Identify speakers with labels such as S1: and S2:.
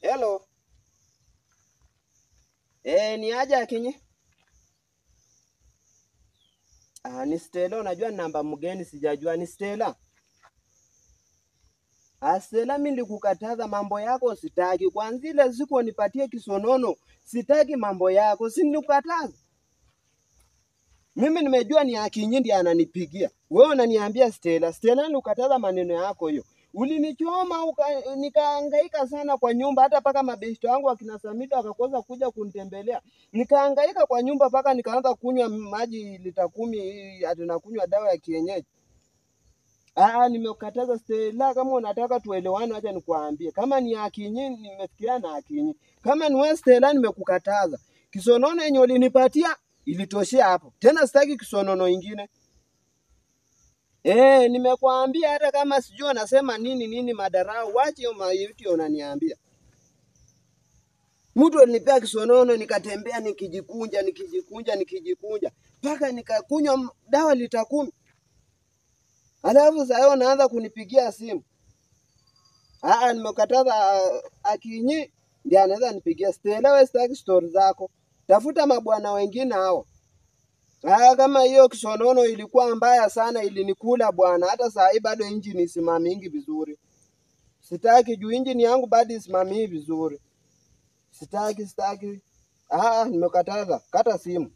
S1: Hello. Ni aje Akinyi? Ah, ni Stella, unajua namba mgeni sijajua ni Stella. Ah, Stella, mimi nilikukataza mambo yako sitaki. Kwanza ile siku unipatie kisonono, sitaki mambo yako, si nilikukataza. Mimi nimejua ni Akinyi ndiye ananipigia. Wewe unaniambia Stella, Stella nilikukataza maneno yako hiyo. Ulinichoma nikahangaika sana kwa nyumba, hata paka mabeshte wangu akina Samita wakakosa kuja kunitembelea. Nikahangaika kwa nyumba paka nikaanza kunywa maji lita 10, ati nakunywa dawa ya kienyeji. Ah, nimekataza Stella, kama unataka tuelewane acha nikuambie. Kama ni Akinyi nimefikiria na Akinyi. Kama ni wewe Stella nimekukataza. Kisonono yenye ulinipatia ilitoshea hapo. Tena sitaki kisonono ingine. Nimekuambia hata kama sijui nasema nini nini madarau, wache hiyo maiti unaniambia. Mtu alinipea kisonono nikatembea nikijikunja nikijikunja nikijikunja mpaka nikakunywa dawa lita 10. Alafu sasa leo naanza kunipigia simu. Ah, nimekataza Akinyi ndiye anaweza nipigia. Stella, wewe sitaki story zako. Tafuta mabwana wengine hao. Ah, kama hiyo kisonono ilikuwa mbaya sana, ilinikula bwana. Hata saa hii bado injini isimami vizuri. Sitaki juu injini yangu bado isimami vizuri. Sitaki, sitaki. Ah, nimekataza. Kata simu.